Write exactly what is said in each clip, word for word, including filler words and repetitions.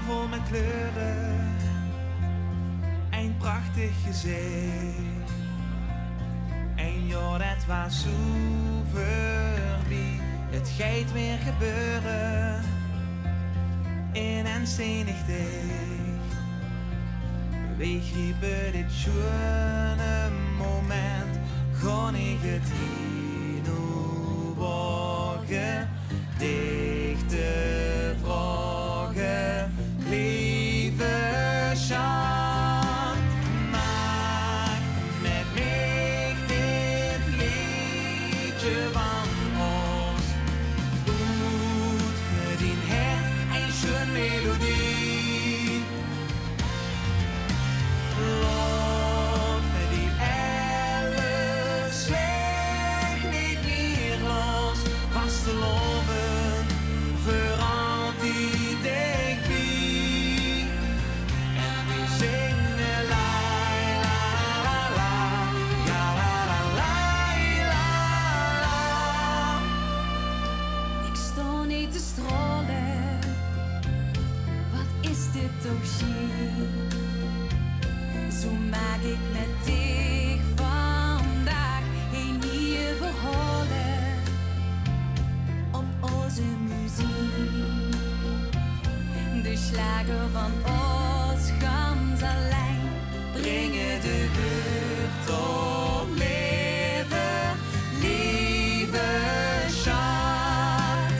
Vol mit kleure, ein prachtig gezich. Ein jaor det waas zoe veurbie, 't geit weer gebeure. In ein zenichtig, weej griepe dit sjoeane moment, gaon ich 't hie noe waoge dich te vraoge, leve sjat, maak mit mich dit leedje van ós. Oet dien hert ein sjoen melodie. Laot die elf slaeg neet mier los. Vastelaovend veur altied dichbie. En weej zinge la, la, la, la, ja, la, la, la, la, la. Ich staon neet te straole, wat is dit toch sjiek. Zoe maak ich mit dich vandaag hie nieje verhaole op ózze meziek. De sjlager van ós gans allein bringe de wereld tot laeve. Leve sjat,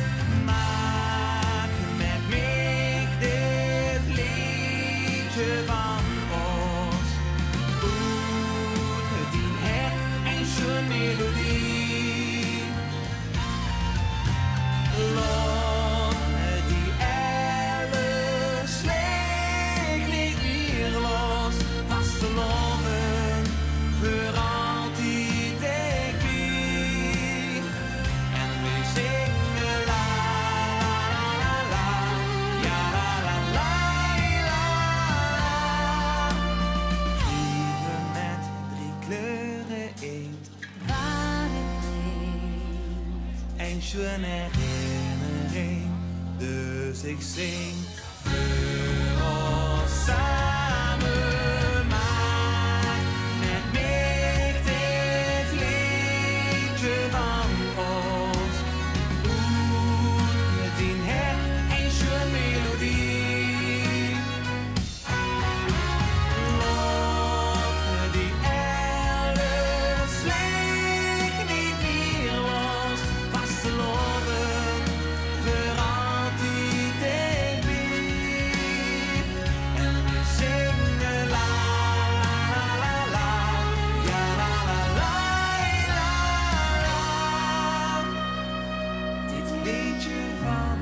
maak mit mich dit leedje van ós. Oet dien hert ein sjoen melodie. Laot die elf slaeg neet mier los. Vastelaovend veur altied dichbie. En weej zinge la, la, la, la, ja, la, la, la, la. Leve mit drie kleure in. Ein sjoen herinnering, dus ich zing veur ós same. Maak mit mich dit leedje van ós. Oet dien hert ein sjoen melodie. Laot die elf slaeg neet mier los. Vastelaovend veur altied dichbie. En weej zinge la, la, la, la, ja, la, la, la, la, la. Dit leedje van